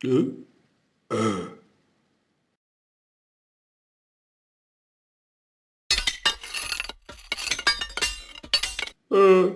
Huh? Uh, uh.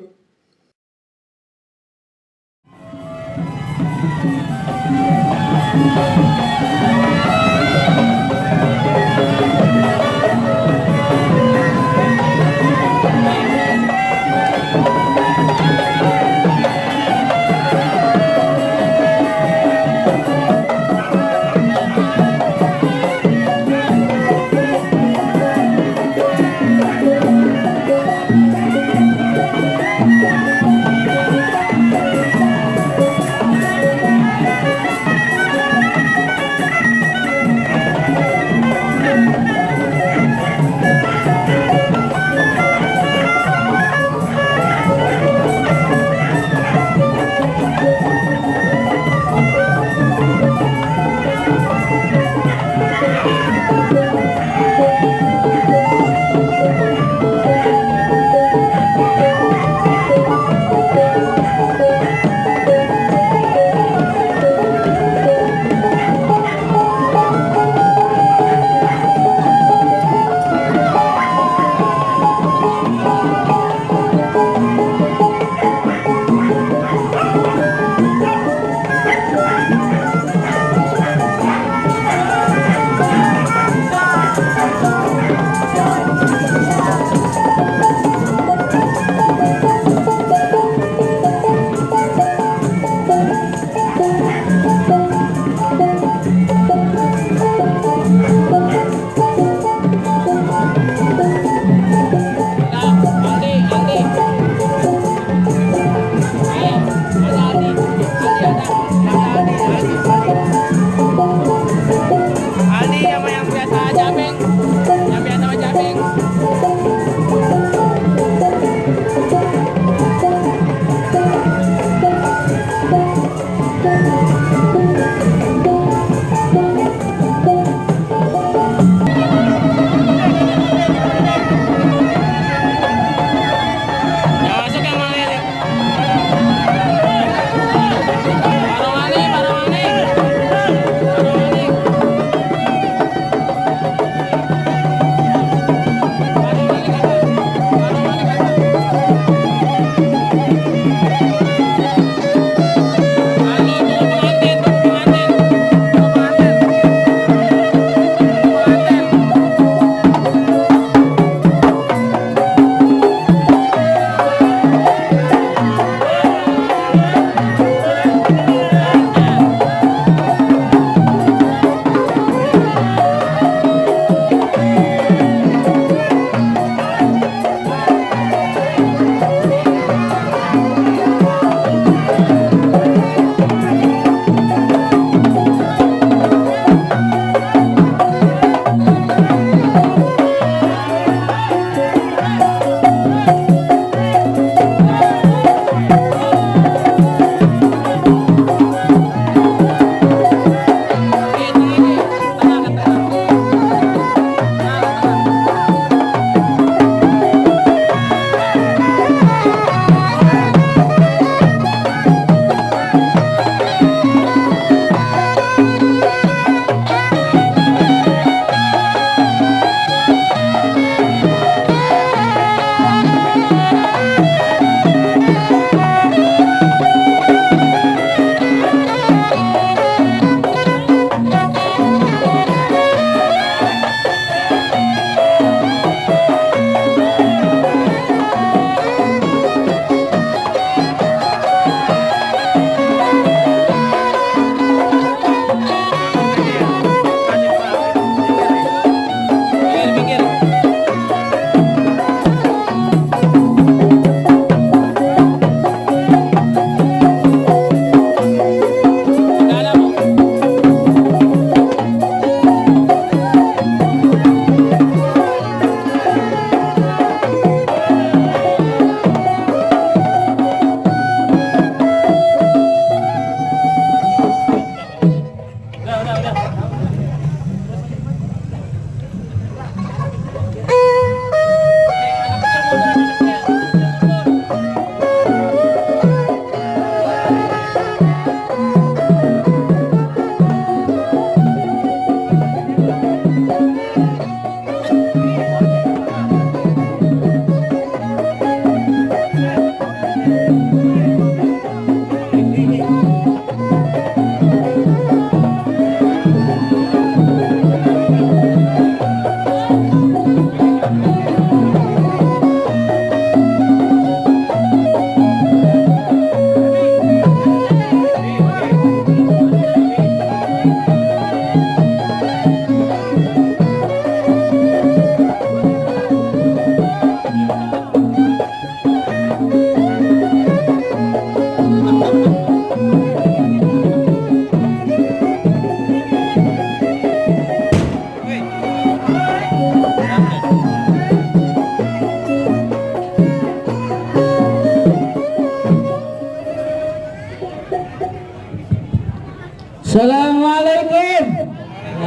Assalamualaikum.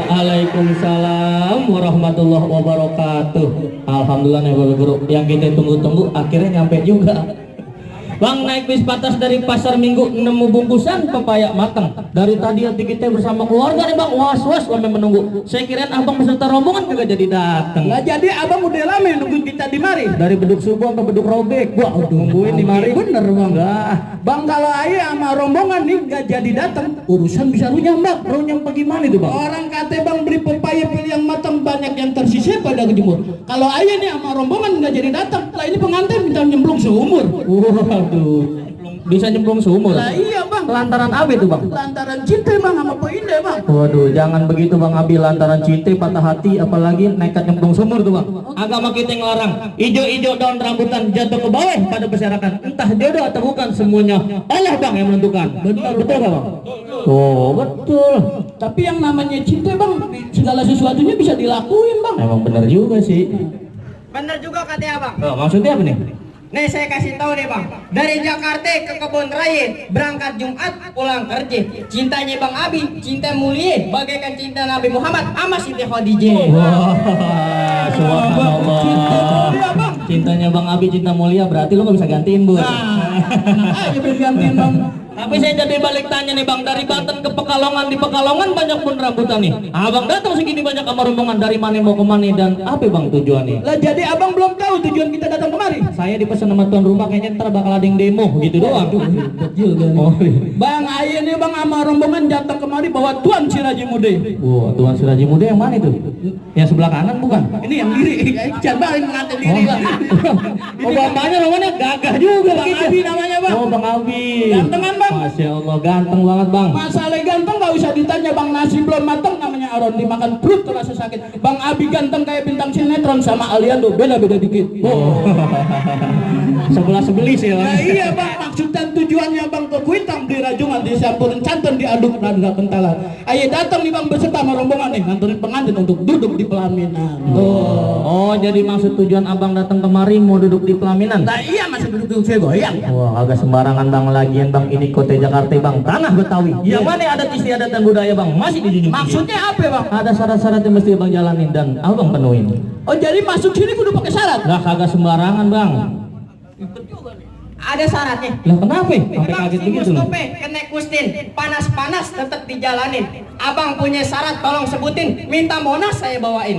Waalaikumsalam warahmatullahi wabarakatuh. Alhamdulillah nih Bapak Guru, yang kita tunggu-tunggu akhirnya nyampe juga. Bang naik bis patas dari pasar Minggu nemu bungkusan pepaya matang. Dari tadi hati kita bersama keluarga nih Bang, was-was sampai menunggu. Saya kirain abang beserta rombongan juga jadi datang. Nggak jadi abang udah lama nungguin kita di mari. Dari beduk subuh sampai beduk robek. Wah, nungguin di mari. Bener Bang. Bang kalau ayah sama rombongan nih nggak jadi datang, urusan bisa runyam Bang. Runyam bagaimana itu Bang? Orang kata Bang beli pepaya pilih yang matang, banyak yang tersisa pada kejemur. Kalau ayah nih sama rombongan nggak jadi datang, lah ini pengantin minta nyemplung seumur. Waduh, bisa nyemplung seumur? Lah iya Bang. Lantaran apa itu Bang? Lantaran cinta Bang sama Po Indah Bang. Waduh, jangan begitu Bang Abi, lantaran cinta patah hati, apalagi nekat nyemplung sumur tuh Bang. Agama kita yang larang. Ijo-ijo daun rambutan jatuh ke bawah pada berserakan. Entah jodoh atau bukan, semuanya Allah Bang yang menentukan. Betul gak Bang? Oh betul. Tapi yang namanya cinta Bang, segala sesuatunya bisa dilakuin Bang. Emang benar juga sih. Bener juga katanya Abang. Oh, maksudnya apa nih? Nih saya kasih tahu nih Bang. Dari Jakarta ke Kebun Raya, berangkat Jumat, pulang kerja. Cintanya Bang Abi, cinta mulia, bagaikan cinta Nabi Muhammad sama Siti Khadijah. Wah, subhanallah. Cinta mulia Bang. Cintanya Bang Abi cinta mulia, berarti lo gak bisa gantiin Bu. Ayo gantiin Bang. Tapi saya jadi balik tanya nih Bang, dari Banten ke Pekalongan, di Pekalongan banyak pun rambutan nih. Abang datang segini banyak sama rombongan, dari mana mau kemana dan apa Bang tujuannya? Lah jadi abang belum tahu tujuan kita datang kemari. Saya dipesan sama tuan rumah, kayaknya ntar bakal ada yang demo gitu doang. Oh, Bang Aye nih Bang sama rombongan datang kemari bawa Tuan Siraji Muda. wah, Tuan Siraji Muda yang mana itu? Yang sebelah kanan bukan? Ini yang diri, coba yang mengantin diri Bang. Oh, bapaknya namanya gagah juga Bang gitu. Abi namanya Bang. Oh, Bang Abi. Gantengan Bang. Masya Allah, ganteng banget Bang. Masalah ganteng gak usah ditanya Bang, nasi belum matang namanya Aron dimakan perut terasa sakit. Bang Abi ganteng kayak bintang sinetron, sama Aliando beda-beda dikit. Oh. Sebelah-sebeli sih Nah Bang. iya Bang, maksud dan tujuannya Bang ke Kuitang di rajungan disampurin santan diaduk nada kentalan. Ayo datang nih Bang beserta sama rombongan nih nganterin pengantin untuk duduk di pelaminan. Oh, jadi maksud tujuan abang datang kemari mau duduk di pelaminan? Nah iya masih duduk saya goyang. Wah, agak sembarangan Bang, lagian Bang ini kota Jakarta Bang, tanah Betawi. Yang mana adat istiadat dan budaya Bang masih dijunjung tinggi. Maksudnya apa Bang? Ada syarat-syarat yang mesti Bang jalanin dan abang penuhin. Oh jadi masuk sini kudu pakai syarat? Lah kagak sembarangan Bang. Ada syaratnya. Lah kenapa? Sampai Emang kaget si begitu. Mustope kena kustin, panas-panas tetap dijalanin. Abang punya syarat, tolong sebutin. Minta Monas saya bawain.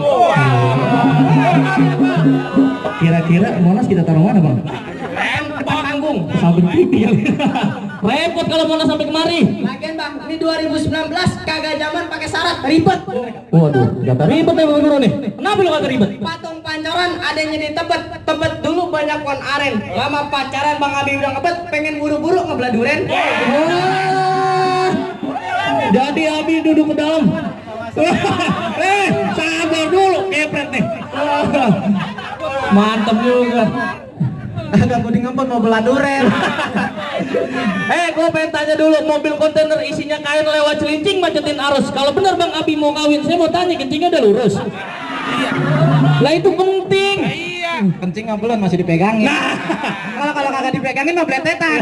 Kira-kira Monas kita taruh mana Bang? Tempat panggung. Samping pipi ya. Repot kalau Monas sampai kemari. Lagian Bang, ini 2019 kagak zaman pakai syarat, ribet. Waduh, kagak ribet ya Bang Guru nih. Kenapa lu kagak ribet? Patung pancoran adanya di Tebet dulu banyak kon aren. Lama pacaran Bang Abi udah ngebet, pengen buru-buru ngebelah duren. Wah, jadi Abi duduk ke dalam. Sabar dulu, kepret nih. Mantap juga. Agak gue ngempet mau belah duren. Gue pengen tanya dulu, mobil kontainer isinya kain lewat celincing macetin arus. Kalau benar Bang Abi mau kawin, saya mau tanya kencingnya udah lurus. Iya. Lah itu penting. Iya. Kencing nggak belum masih dipegangin. Kalau kagak dipegangin mah bletetan.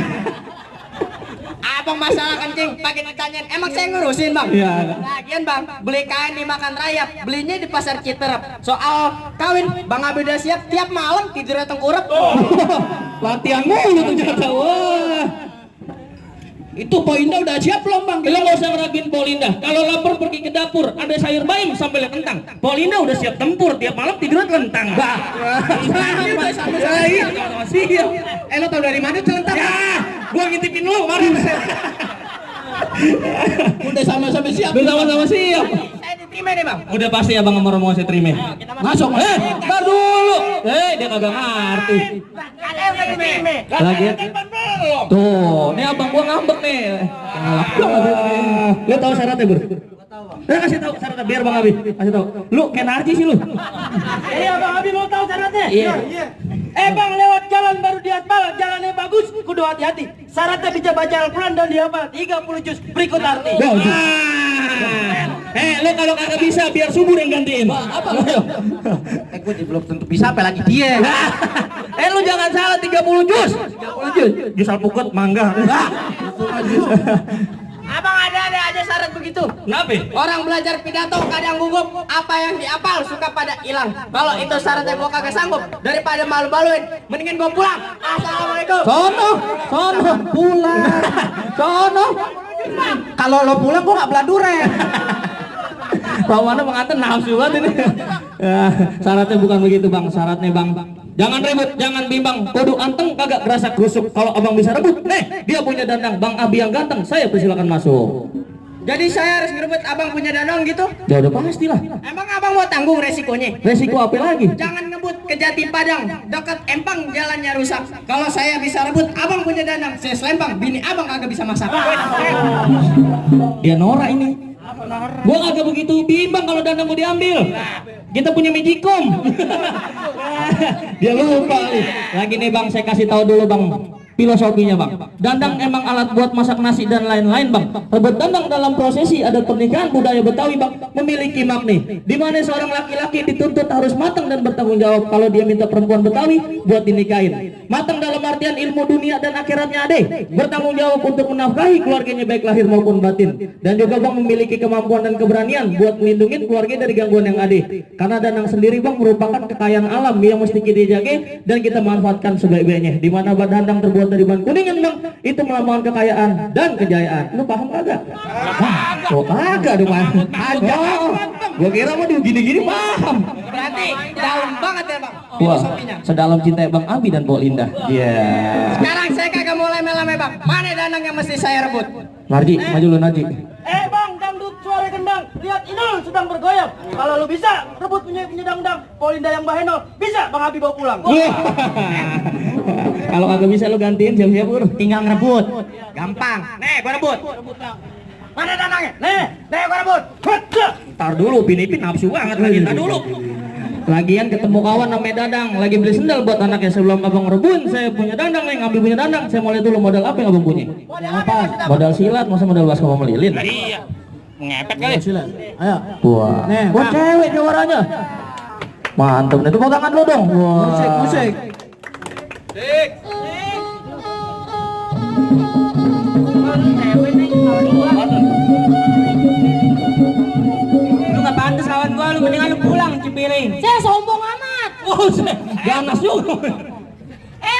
Abang masalah kencing pakai ditanyain, emang saya ngurusin Bang? Iya. Lagian Bang, beli kain dimakan rayap, belinya di pasar Citerep. Soal kawin, Bang Abi udah siap, tiap malam tidurnya tengkurap. Latihan mulu ternyata. Wah. Itu Po Indah udah siap belum Bang? Lo nggak usah ngeraguin Polinda. Kalau lapar pergi ke dapur, ada sayur bayam sambil kentang. Polinda udah siap tempur, tiap malam tidurnya telentang. Bah. Sama saya. Siap. Lo tau dari mana celentang? Ya, gua ngintipin lu kemarin. Udah sama-sama siap. Udah sama-sama siap. Saya diterima deh Bang. Udah pasti abang sama rombongan saya terima. Masuk. Ntar dulu. Dia kagak ngerti. Ada yang udah diterima. Lagi. Tuh, nih abang gua ngambek nih. Lu tahu syaratnya, Bur? Kasih tahu syaratnya biar Bang Abi. Kasih tahu. Lu kayak narji sih lu. Iya Bang Abi mau tahu syaratnya? Iya. Bang lewat jalan baru dihafal, jalannya bagus, kudu hati-hati. Syaratnya bisa baca Al-Quran dan dihafal 30 juz berikut arti. Lu kalau kagak bisa biar subur yang gantiin. Apa? Gue belum tentu bisa, apalagi dia. Lu jangan salah 30 juz. 30 juz. Juz alpukat mangga. Abang ada syarat begitu. Kenapa? Orang belajar pidato kadang gugup, apa yang diapal suka pada hilang. Kalau itu syaratnya gua kagak sanggup, daripada malu-maluin, mendingan gua pulang. Assalamualaikum. Sono pulang. Sono. Kalau lo pulang gua nggak beladuren. Pawana mengantar nafsu banget ini. Ya, syaratnya bukan begitu bang, syaratnya bang. Jangan ribut, jangan bimbang, kudu anteng kagak kerasa krusuk. Kalau abang bisa rebut, dia punya dandang, Bang Abi yang ganteng, saya persilakan masuk. Jadi saya harus ngerebut abang punya danong gitu? Ya udah pastilah. Emang abang mau tanggung resikonya? Resiko apa lagi? Jangan ngebut ke Jati Padang, dekat Empang jalannya rusak. Kalau saya bisa rebut abang punya danang, saya selempang, bini abang kagak bisa masak. Dia norak ini. Gua kagak begitu bimbang kalau dandang mau diambil. Kita punya magicom. Dia lupa nih. Lagi nih bang, saya kasih tahu dulu bang filosofinya bang. Dandang emang alat buat masak nasi dan lain-lain bang. Rebut dandang dalam prosesi adat pernikahan budaya Betawi bang memiliki makna. Di mana seorang laki-laki dituntut harus matang dan bertanggung jawab kalau dia minta perempuan Betawi buat dinikahin. Matang dalam artian ilmu dunia dan akhiratnya ade. Bertanggung jawab untuk menafkahi keluarganya baik lahir maupun batin. Dan juga bang memiliki kemampuan dan keberanian buat melindungi keluarga dari gangguan yang ade. Karena dandang sendiri bang merupakan kekayaan alam yang mesti kita jaga dan kita manfaatkan sebaik-baiknya. Di mana dandang terbuat dari bahan kuningan bang, itu melambangkan kekayaan dan kejayaan. Lu paham kagak? Oh kagak dong bang. Ada. Gua kira mah gini-gini paham. Berarti dalam banget ya bang Wah, filosofinya. sedalam cinta Bang Abi dan Pok Linda. Iya. Sekarang saya kagak mau leme-leme bang. Mana danang yang mesti saya rebut? Narji, maju lu Narji. Bang, dangdut suara gendang. Lihat Inul sedang bergoyang. Kalau lu bisa rebut punya dangdang, Polinda yang Baheno, bisa Bang Abi bawa pulang. Kalau kagak bisa lu gantiin siap-siap Bur. Tinggal ngerebut. Gampang. Nih gua rebut. Mana danangnya? Nih gua rebut. Ntar dulu, Pinipin nafsu banget lagi. Ntar dulu. Lagian ketemu kawan namanya Dadang, lagi beli sendal buat anaknya. Sebelum abang rebun, saya punya dandang nih, ngambil punya dandang. Saya mau lihat dulu modal apa yang abang punya. Apa? Modal silat, masa modal basko sama lilin? Iya. Ngepet kali. Ayo. Wah, Nih, wah cewek juaranya. Mantap nih, tepuk tangan lu dong. Wah. Musik. Lu nggak pantas lawan gua, lu mendingan lu pulang Cipiring. Saya sombong amat. Oh, ganas juga.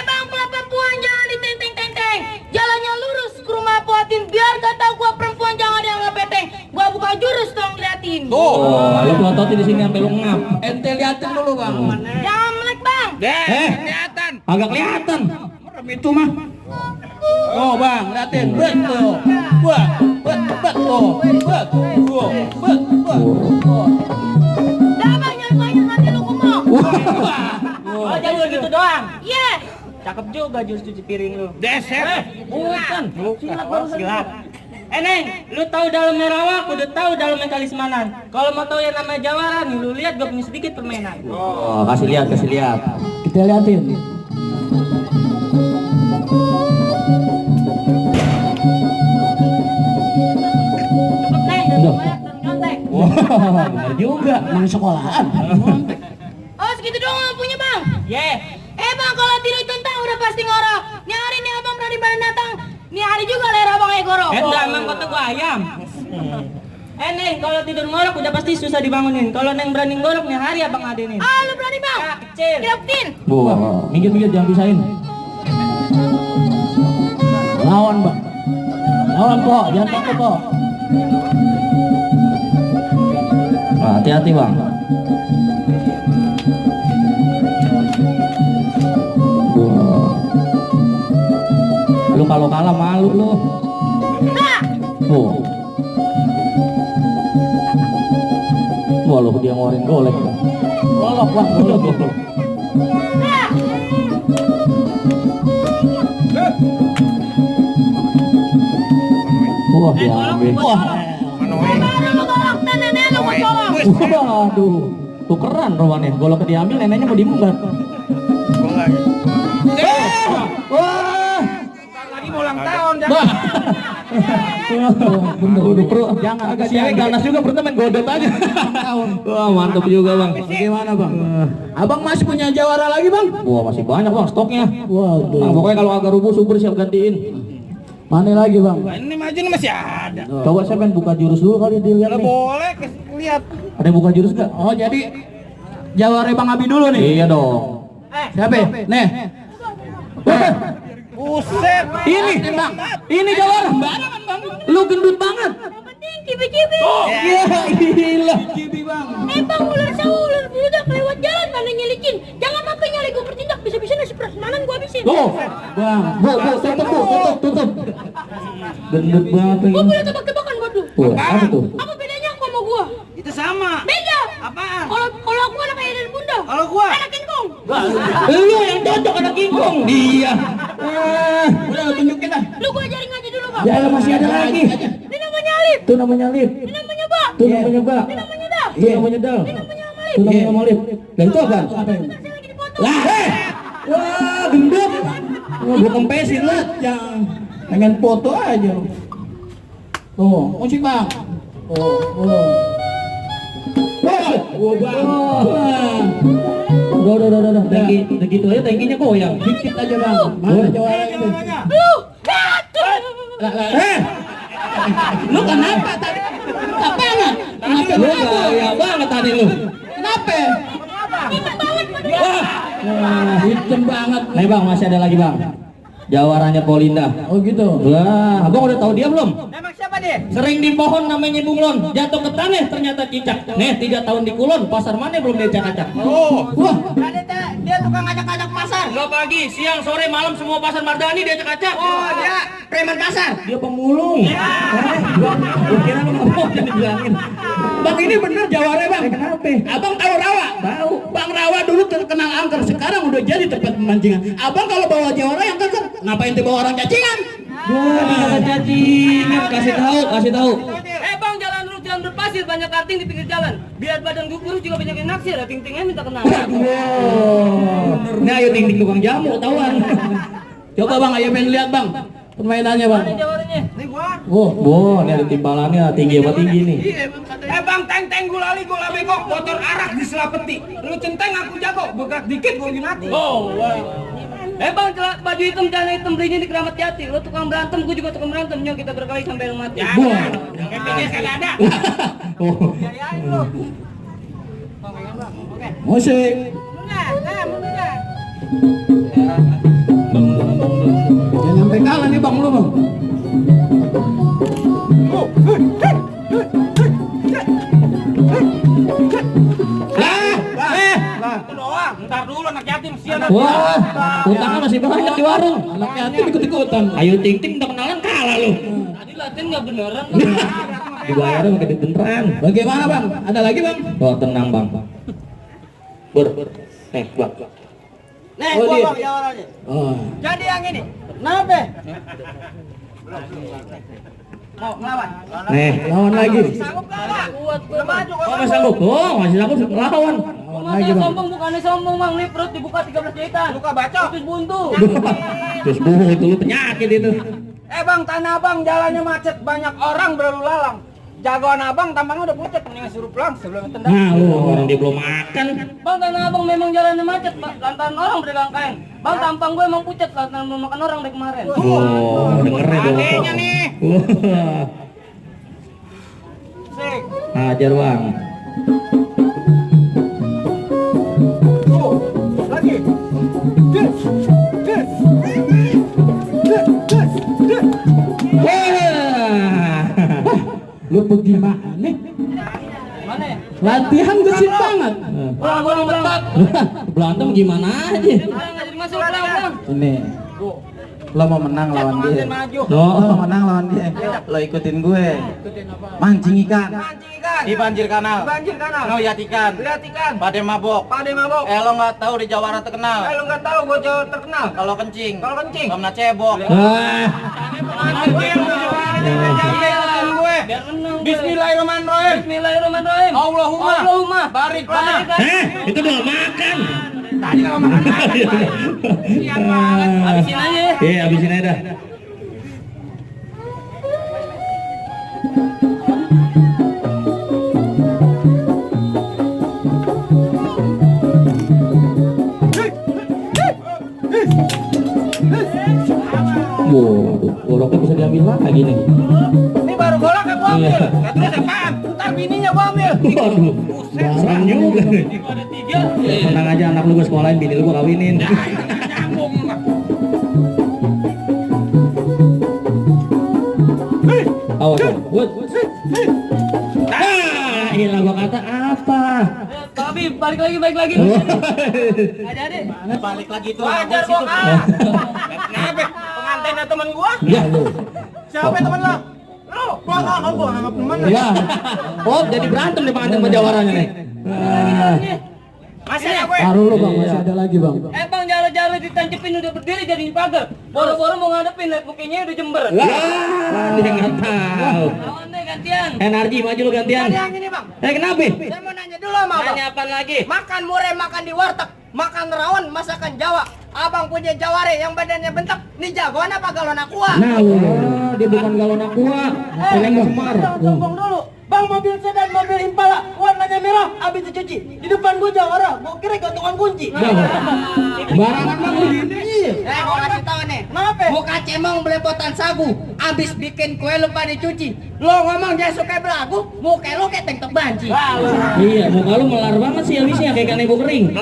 Bang, perempuan jangan ditenteng-tenteng. Jalannya lurus ke rumah Puatin. Biar kata gua perempuan jangan ada yang ngepeteng. Gua buka jurus dong liatin. Oh, lu pelototin di sini sampai lu ngap. Ente liatin dulu Bang. Jangan melek bang. Kelihatan. Agak kelihatan. Merem itu mah. Oh Bang, liatin. Betul. Wah, betul. Dah bang, jangan banyak nanti lu ngomong. Oh jadi gitu doang. Iya. Cakep juga jurus cuci piring lu. Deser. Bukan. Silat baru silat. Neng, lu tahu dalamnya rawa, kudu tahu dalamnya kalismanan. Kalau mau tahu yang namanya jawara nih, lu lihat gue punya sedikit permainan. Oh, kasih lihat. Kita liatin. Neng, Udah. banyak dan nyontek. Wah, benar juga. Emang sekolahan. Oh segitu doang lu punya bang. Yeah. Bang, kalau tidur centang udah pasti ngorok. Nih hari nih abang berani pada datang. Nih hari juga leher abang ngorok. Emang kata gua ayam. Neng, kalau tidur ngorok udah pasti susah dibangunin. Kalau Neng berani ngorok nih hari abang adenin. Lu berani bang? Ya, kecil. Kita buktiin. Wah, minggir jangan pisahin. Lawan Bang. Lawan kok, jangan takut kok. Nah, hati-hati bang. Wah. Lu kalau kalah malu lu. Wah. Wah lu dia ngorin golek. Golok Bang, golok. Wah diambil. Wah. Lu golok dan nenek lu mau colok. Waduh, tukeran romannya. Golok diambil, neneknya mau diembat. Wah. Lagi mau ulang tahun. Bah. Udah perlu. Jangan agak cewek ganas juga berarti main godot aja. Wah, mantap juga, Bang. Bagaimana Bang? Abang masih punya jawara lagi Bang? Wah, masih banyak, Bang, stoknya. Waduh. Nah, pokoknya kalau agak rubuh subur siap gantiin. Mana lagi bang? Ini maju nih masih ada. Coba saya pengen buka jurus dulu kali dilihat Nggak nih. boleh lihat. Ada yang buka jurus nggak? Oh jadi jawara Bang Abi dulu nih. Iya dong. Siapa? Nih. Buset. Ini bang. Ini jawara. Lu gendut banget. Yang penting cibi-cibi. Ya gila. Cibi bang. Bang, ular sawah, ular budak lewat jalan pada nyelikin. Jangan sampai nyali gue bertindak, bisa-bisa nasi prasmanan gue habisin. Tuh, bang. Tutup. Gendut banget Gue lagi. punya tebak-tebakan buat lu. Apa tuh? Apa bedanya aku sama gua? Itu sama. Beda. Apaan? Kalau aku anak ayah dan bunda. Kalau gua Anak kingkong. Lu yang cocok anak kingkong. Dia. Udah tunjukin dah. Lu gua ajarin ngaji dulu, Bang. Ya masih ada lagi. Ini namanya Alif. Itu namanya Lip. Ini namanya Bang. Itu namanya Bak. Ini namanya Dal. Itu namanya Dal. Ini namanya Amalif. Itu namanya Malip. Dan itu apa? Saya lagi dipoto. Lah, wah, gendut. Gua kempesin lu. Jangan. Pengen foto aja. Tuh, musik bang. Oh. Udah. Udah gitu aja tankinya goyang. Dikit aja bang. Mana jawara itu? Lu. Aduh. Lu kenapa tadi? Apaan? Kenapa Lu gaya banget tadi lu. Kenapa? Hitam banget, Bang. Wah, hitam banget. Nih bang, masih ada lagi bang. Jawarannya Polinda. Oh gitu. Wah, abang udah tahu dia belum? Emang siapa dia? Sering di pohon namanya bunglon, jatuh ke tanah ternyata cicak. Nih 3 tahun di Kulon, pasar mana belum diacak-acak? Wah, Dia tukang ngajak-ngajak pasar. Enggak pagi, siang, sore, malam semua pasar Mardani diacak-acak. Oh, dia preman pasar. Dia pemulung. Gua kira lu nggak mau jadi bilangin. bang ini bener jawara bang. Kenapa? Abang tahu rawa? Tahu. Bang Rawa dulu terkenal angker, sekarang udah jadi tempat pemancingan. Abang kalau bawa jawara yang kekar, ngapain dibawa orang cacingan? Wah, dikata cacingan. Kasih tahu. Bang, jalan lurus jalan berpasir, banyak karting di pinggir jalan. Biar badan gue kurus juga banyak yang naksir, ya ting-tingnya minta kenal. Wow. Ini ayo ting-ting tukang jamu, tawan. Coba bang, ayo pengen lihat bang permainannya bang. Ini jawabannya. Wow, ini ada timbalannya tinggi apa tinggi nih? Bang, teng gula bego, bocor arak di selapeti. Lu centeng aku jago, begerak dikit gua mati. Oh, Bang, baju hitam, celana hitam, belinya di Keramat Jati. Lo tukang berantem, gue juga tukang berantem. Nyok, kita berkelahi sampai lu mati. Wah. Kayaknya sekali ada. Oh. Musik. Jangan sampai kalah nih bang lu bang. Itu doang. Ntar dulu anak yatim sian. Wah, utangnya masih banyak di warung. Anak yatim ikut-ikutan. Ayo ting-ting udah kenalan kalah lu. Tadi latihan nggak beneran. Dibayarnya pakai duit beneran. Bagaimana bang? Ada lagi bang? Oh, tenang bang. Nih, bang. Nih, Oh, gua dia. bang jawabannya. Oh. Jadi yang ini. Kenapa? Mau ngelawan? Nih, Lawan lagi. Sanggup gak, Bang? Kuat gue. Udah maju kok. oh masih sanggup? Oh, masih sanggup lawan. Masalah sombong, bukannya sombong, Bang. Nih perut dibuka 13 jahitan. Luka bacok. Terus buntu. Terus itu lu penyakit itu. Bang, tanah abang jalannya macet, banyak orang berlalu lalang. Jagoan abang tampangnya udah pucat, mendingan suruh pulang sebelum tendang. Nah, lu orang dia belum makan. Bang, tanah abang memang jalannya macet, Bang. Lantaran orang berdagang kain. Bang, tampang gue emang pucat lantaran mau makan orang dari kemarin. Oh, dengerin tuh. Adeknya nih. Wah, Sik. ajar bang. Lagi. Wah, Lu bagaimana? Mana ya? Latihan gesit banget. Pulang. berantem gimana aja? Pulang, nggak jadi masuk, pulang. Ini lo mau menang lawan dia. Maju. Lo Oh, mau menang lawan dia. Lo ikutin gue. Mancing ikan. Mancing ikan. Di banjir kanal. Banjir kanal. Lo lihat ikan. Lihat ikan. Pade mabok. Pade mabok. Lo nggak tahu di Jawara terkenal. Lu nggak tahu gua jauh terkenal. Kalau kencing. Kalau kencing. Lo pernah cebok. ah, Anjir, ikutin gue. Biar menang gue. Bismillahirrahmanirrahim. Bismillahirrahmanirrahim. Allahumma. Barik Barik lana. itu udah makan. Tadi kalau makan siang banget. Habisin aja ya. Iya, habisin aja dah. Waduh, goloknya bisa diambil ambil lagi nih. Ini baru golak aku ambil. Iya. Nah, terus apaan? Ntar bininya gua ambil. Waduh, barang juga nih. Ada 3. Tenang aja, anak lu gue sekolahin, bini lu gue kawinin. Nyambung. Awas, inilah gua kata apa? Pak Habib, balik lagi. Oh. Adik-adik. Mana balik lagi tuh. Wajar gua kalah. Kenapa? Pengantinnya temen gua? Ya lu. Siapa temen lo? Lu. Gua anggap temen. Ya. Oh, jadi berantem nih pengantin penjawarannya nih. Masih ada gue. Taruh lu bang, masih ada lagi bang. Bang, jala-jala ditancepin udah berdiri jadi pagar. Boro-boro mau ngadepin, lihat mukanya udah jember. Dia nggak tahu. Lawan deh gantian. Energi maju lu gantian. Ada yang ini bang. Kenapa? Saya mau nanya dulu sama abang. Nanya apaan lagi? Makan mure, makan di warteg, makan rawon, masakan Jawa. Abang punya jaware yang badannya bentak. Ini jagoan apa galon aqua? Nah, dia bukan galon aqua. Peleng Semar. Sombong dulu. Bang, mobil sedan, mobil Impala, warnanya merah, habis dicuci. Di depan gua jawara, gua kira gantungan kunci. Barangan bang lu. Gua kasih tahu nih. Kenapa? Muka cemong belepotan sagu, habis bikin kue lupa dicuci. Lo ngomong jangan suka belagu, muka lo kayak teng banci. Iya, muka lu melar banget sih habisnya kayak kanebo kering.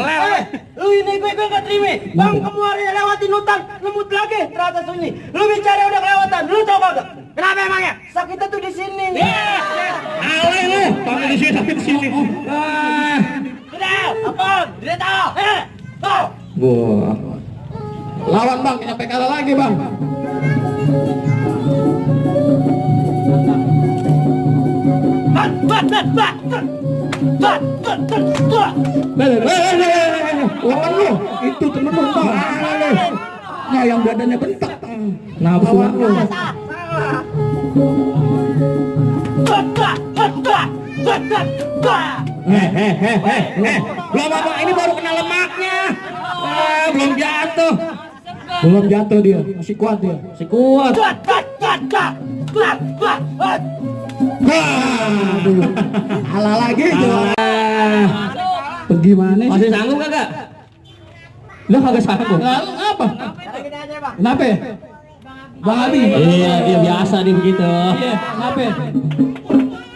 Lu ini gue gak terima. Bang, kamu hari lewatin hutan, lemut lagi, ternyata sunyi. Lu bicara udah kelewatan, lu coba gak? Kenapa emangnya? Sakitnya tuh di sini nih. Ale lu, pakai di sini tapi di sini. Sudah, apa? Tidak tahu. Tahu. Wah. Lawan bang, sampai kalah lagi bang. Lawan lu, itu temen lu bang. Nah yang badannya bentak. Nafsu lu. Belum apa, ini baru kena lemaknya. Belum jatuh. Belum jatuh dia, masih kuat dia. Si kuat. Aduh, kalah lagi tuh. Bagaimana sih? Masih sanggup kagak? Lu kagak sanggup. Lalu apa? Kenapa? Bang Abi. Iya, dia biasa dia begitu. Iya, kenapa?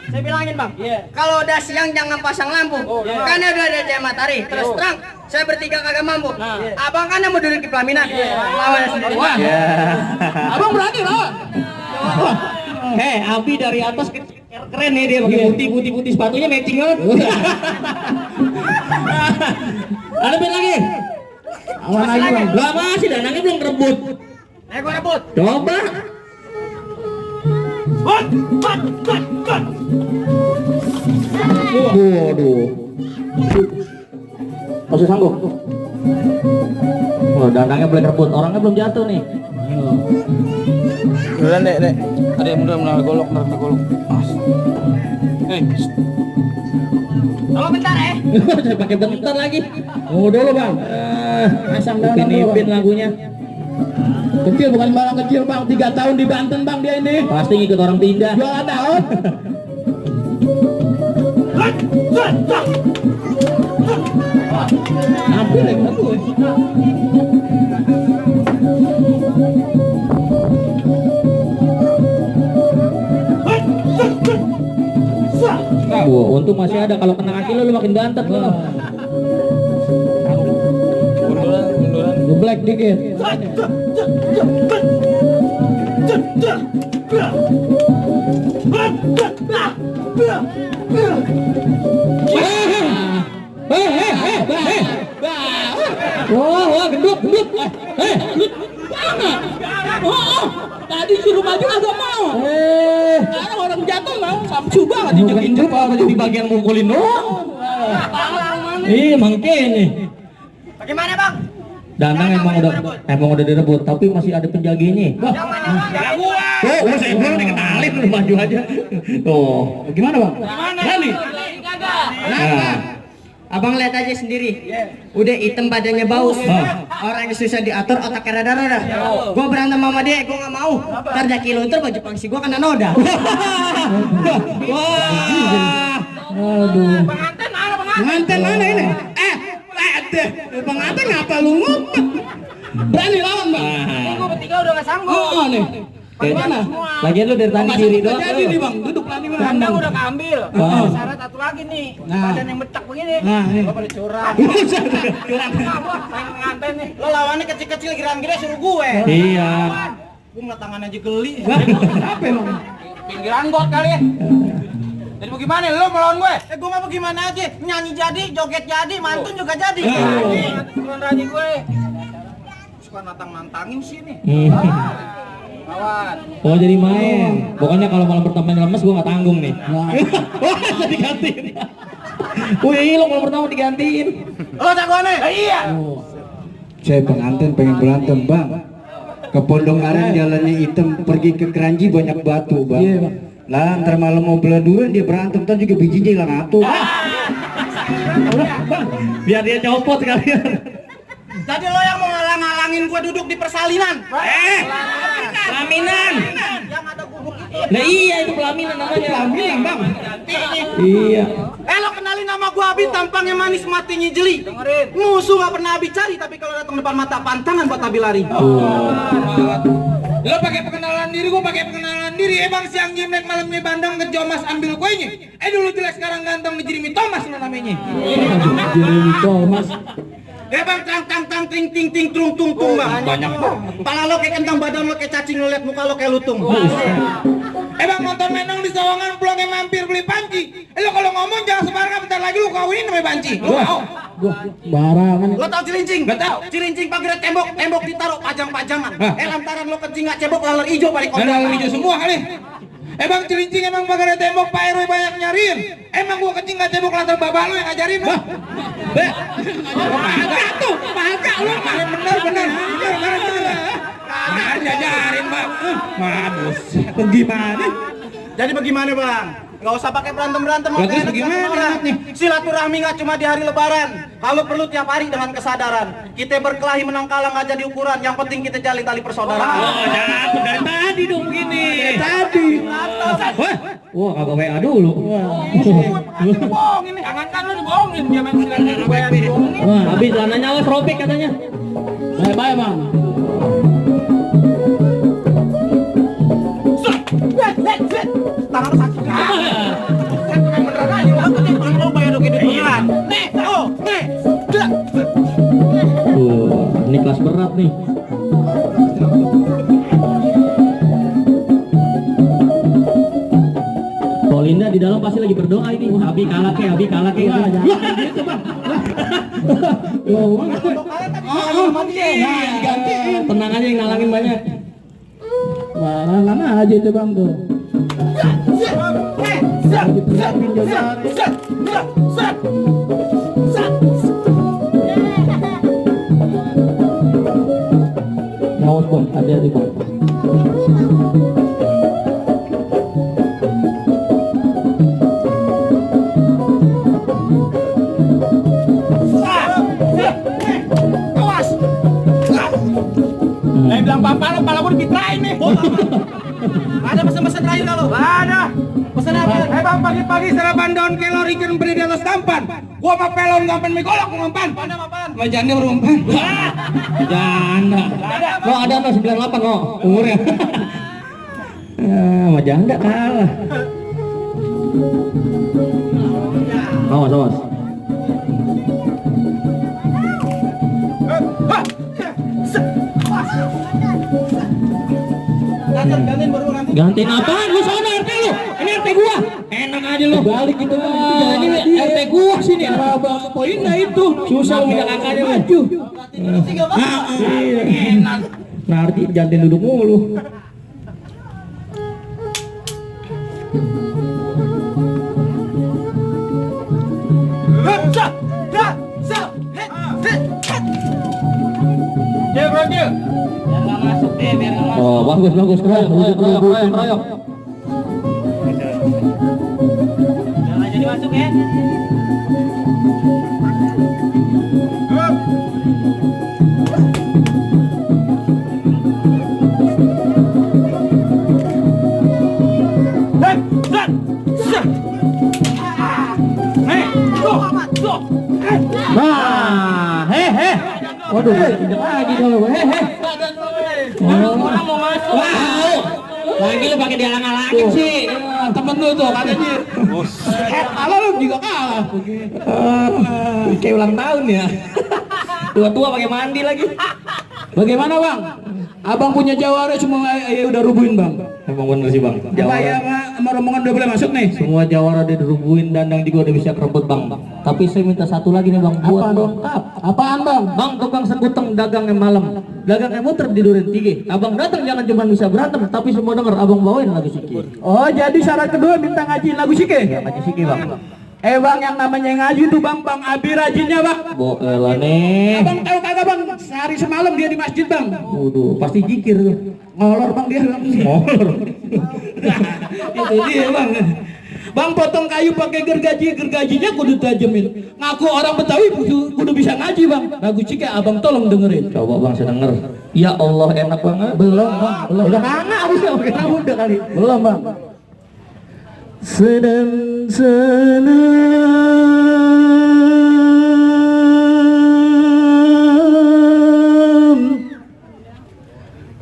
Saya bilangin bang, kalau udah siang jangan pasang lampu, karena udah ada cahaya matahari. Terus terang, saya bertiga kagak mampu. Abang kan mau duduk di pelaminan, lawan sendiri. Wah, Abang berani lawan. Abi dari atas keren nih dia pakai putih sepatunya matching banget. Ada bet lagi. Lawan lagi bang. Lah masih danangnya belum rebut. gue rebut. Coba. Waduh. Masih sanggup. Wah, danangnya boleh rebut, orangnya belum jatuh nih. Duluan dek. Ada yang mudah golok. Tunggu bentar ya. Saya pakai bentar lagi. Tunggu dulu bang. Pasang daun dulu, Ipin Bang. lagunya. Kecil bukan barang kecil bang, 3 tahun di Banten bang dia ini. Pasti ngikut orang pindah. Jualan daun. Hampir yang bagus. Wah, untung masih ada. Kalau kena kaki lu makin bantet lu. Black dikit. Wah, gendut. Tadi suruh maju agak mau. Sekarang orang jatuh mau samcu banget dijekin Gendut apa jadi bagian mukulin doang. Ih, mungkin nih. Bagaimana bang? Danang emang udah direbut, tapi masih ada penjaganya. Yang mana bang? Ya gua. Oh, saya belum dikenalin, lu maju aja. Tuh, gimana bang? Berani? Nah, Abang lihat aja sendiri. Udah hitam badannya bau. Orangnya susah diatur, otaknya rada-rada. Gua berantem sama dia, gua nggak mau. Ntar dia kiluntur baju pangsi gua kena noda. wah, Aduh. Pengantin mana ini? Pengantin ngapa lu ngumpet? Berani lawan bang. Gua bertiga udah nggak sanggup. Oh nih. Bagaimana? Lagian lu dari tadi Masa kiri udah doang. jadi nih bang, duduk lagi bang. Kandang udah keambil. Oh. Syarat satu lagi nih. Nah. Badan yang becak begini. Nah, ini. Lo pada curang. Curang. Saya nganten nih. Lo lawannya kecil-kecil giran-gira suruh gue. Iya. Gue ngeliat tangan aja geli. Apa emang? Pinggiran got kali ya. Jadi bagaimana lo melawan gue? Gue mah bagaimana aja, nyanyi jadi, joget jadi, mantun juga jadi. Tuan raji gue. Suka nantang-nantangin sih nih. Lawan. Oh jadi main. Pokoknya kalau malam pertama lemes gua nggak tanggung nih. Wah, digantiin. Wih, lo malam pertama digantiin. Lo jagoannya? Iya. Saya pengantin pengen berantem bang. Ke Pondok Aren jalannya hitam, pergi ke Keranji banyak batu bang. Iya, Bang. Lah ntar malam mau beladuan dia berantem, ntar juga bijinya hilang atuh. Biar dia copot kalian. Jadi lo yang mau ngalang-ngalangin gue duduk di persalinan? Pelaminan. Yang ada gubuk itu. Nah iya itu pelaminan namanya. Pelaminan bang. Iya. Lo kenalin nama gue Abi, tampangnya manis matinya jeli. Musuh gak pernah Abi cari, tapi kalau datang depan mata pantangan buat Abi lari. Lo pakai pengenalan diri, gua pakai pengenalan diri. Bang siang Jimnek malamnya bandang ke Jomas ambil kuenya. Dulu jelek sekarang ganteng di Jeremy Thomas lo namanya. Jeremy Thomas. Bang tang ting ting ting trung tung tung bang. Banyak. Pala lo kayak kentang, badan lo kayak cacing, lo liat muka lo kayak lutung. Bang nonton menong di Sawangan pulangnya mampir beli panci. Lo kalau ngomong jangan sembarangan, bentar lagi lo kawinin namanya panci. Lo mau? Gua barangan. Lo tau Cilincing? Nggak tahu. Cilincing pagar tembok, tembok ditaruh pajang-pajangan. Lantaran lo kencing nggak cebok, laler hijau balik Ada kondangan. hijau semua kali. Bang Cilincing emang pagar tembok Pak RW banyak nyariin. Emang gua kencing nggak cebok lantar bapak lo yang ngajarin lo. Kagak tuh, kagak lo kemarin bener. Kemarin diajarin bang. Mabus. Bagaimana? Jadi bagaimana bang? Gak usah pakai berantem-berantem. Lah, terus bagaimana nih? Silaturahmi nggak cuma di hari lebaran. Kalau perlu tiap hari dengan kesadaran. Kita berkelahi menang kalah nggak jadi ukuran. Yang penting kita jalin tali persaudaraan. Jangan dari tadi dong gini. Tadi. Wah kagak WA dulu. Bohongin nih. Jangan kan lo dibohongin. Dia main silaturahmi. Wah habis celananya awas robek katanya. Bye-bye bang. Tangan lo sakit. Beneran aja. Aku nih kalau bayar dong hidup beneran. Nih, nih. Ini kelas berat nih. Linda di dalam pasti lagi berdoa ini. Abi kalah ke. Gitu bang. Gantiin. Tenang aja yang nalangin banyak. Barangan aja itu bang tuh. Diperhatiin jodoh. Awas bang, hati-hati bang. Bilang papa lo, pala gue dipitrain nih. Ada pesan-pesan terakhir kalau? Ada. Pesan apa? Bang pagi-pagi sarapan daun kelor ikan beri di atas tampan. Gua sama pelon ngampen mie golok ngampan. Mana apaan? Sama janda baru ngampan. Janda. Lo ada no 98 no umurnya. Sama janda kalah. Awas. Gantiin baru ganti. Gantiin apaan? Lu sana RT lu. Ini RT gua. Enak aja lu. Balik gitu bang. Ini RT gua sini. Bang poinnya itu. Susah lu minta kakaknya maju. Enak. Nardi jantin duduk mulu. Jangan masuk deh, biar nggak masuk. Oh, bagus. Royok. Jangan jadi masuk ya. Nah, Waduh, injek lagi kalau. Orang mau masuk. Wow. pakai dialang-alangin sih. Temen lu tuh katanya. Kalah lu juga kalah. Kayak ulang tahun ya. Tua-tua pakai mandi lagi. Bagaimana bang? Abang punya jawara semua udah rubuhin bang. Emang bener sih bang. Apa ya sama rombongan udah boleh masuk nih? Semua jawara udah dirubuhin, dandang juga udah bisa kerebut bang. Tapi saya minta satu lagi nih bang, buat lengkap. Apaan bang? Bang, tukang sekuteng dagangnya malam, dagangnya muter di Duren 3. Abang datang jangan cuma bisa berantem, tapi semua denger abang bawain lagu Siki. Oh jadi syarat kedua minta ngajiin lagu Sike? Ya ngaji Siki bang. Bang yang namanya ngaji tuh bang Abi rajinnya bang. Boelah nih. Abang tahu kagak bang? Sehari semalam dia di masjid bang. Waduh, pasti jikir tuh. Ngolor bang dia bang. Ngolor. Itu dia bang. Bang potong kayu pakai gergajinya kudu tajemin. Ngaku orang Betawi kudu bisa ngaji bang. Lagu Sike abang tolong dengerin. Coba bang saya denger. Ya Allah enak banget. Belum bang, belum. Udah kangen harusnya udah kali. Belum bang. Salam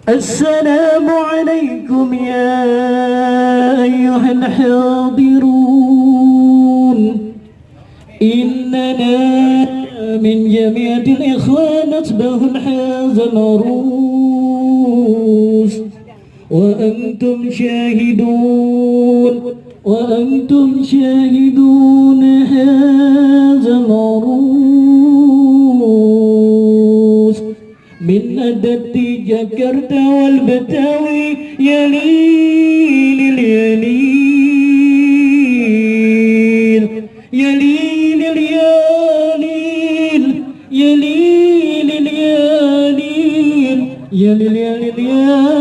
Assalamu alaikum ya ayyuhal hadirun innana min jami'atil ikhwan asbahun hazal arus وأنتم شاهدون هذا العروس من أدت جاكرتا والبتاوي يلين اليلين يلين اليالين يلين اليالين يلين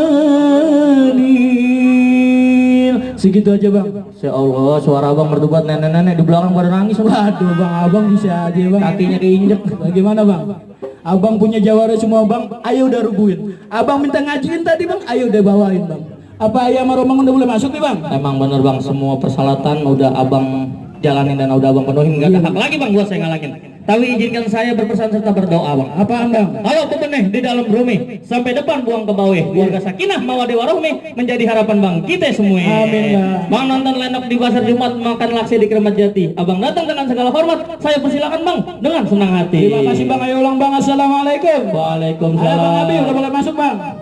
segitu aja bang. Ya Allah, suara abang merdu banget, nenek-nenek di belakang pada nangis. Waduh bang, abang bisa aja bang. Kakinya keinjek. Bagaimana bang? Abang punya jawara semua bang, ayo udah rubuhin. Abang minta ngajiin tadi bang, ayo udah bawain bang. Apa ayah sama rombongan udah boleh masuk nih bang? Emang bener bang, semua persyaratan udah abang jalanin dan udah abang penuhin. Gak ada hak lagi bang buat saya ngalangin. Tapi izinkan saya berpesan serta berdoa bang. Apaan bang? Halo pemeneh di dalam Rumi sampai depan buang ke bawah. Keluarga Sakinah Mawaddah Warahmah menjadi harapan bang kita semua. Amin bang. Bang nonton lenok di pasar Jumat makan laksi di Keramat Jati. Abang datang dengan segala hormat. Saya persilakan bang dengan senang hati. Terima kasih bang. Ayo ulang bang. Assalamualaikum. Waalaikumsalam. Ayo bang Abi udah boleh masuk bang.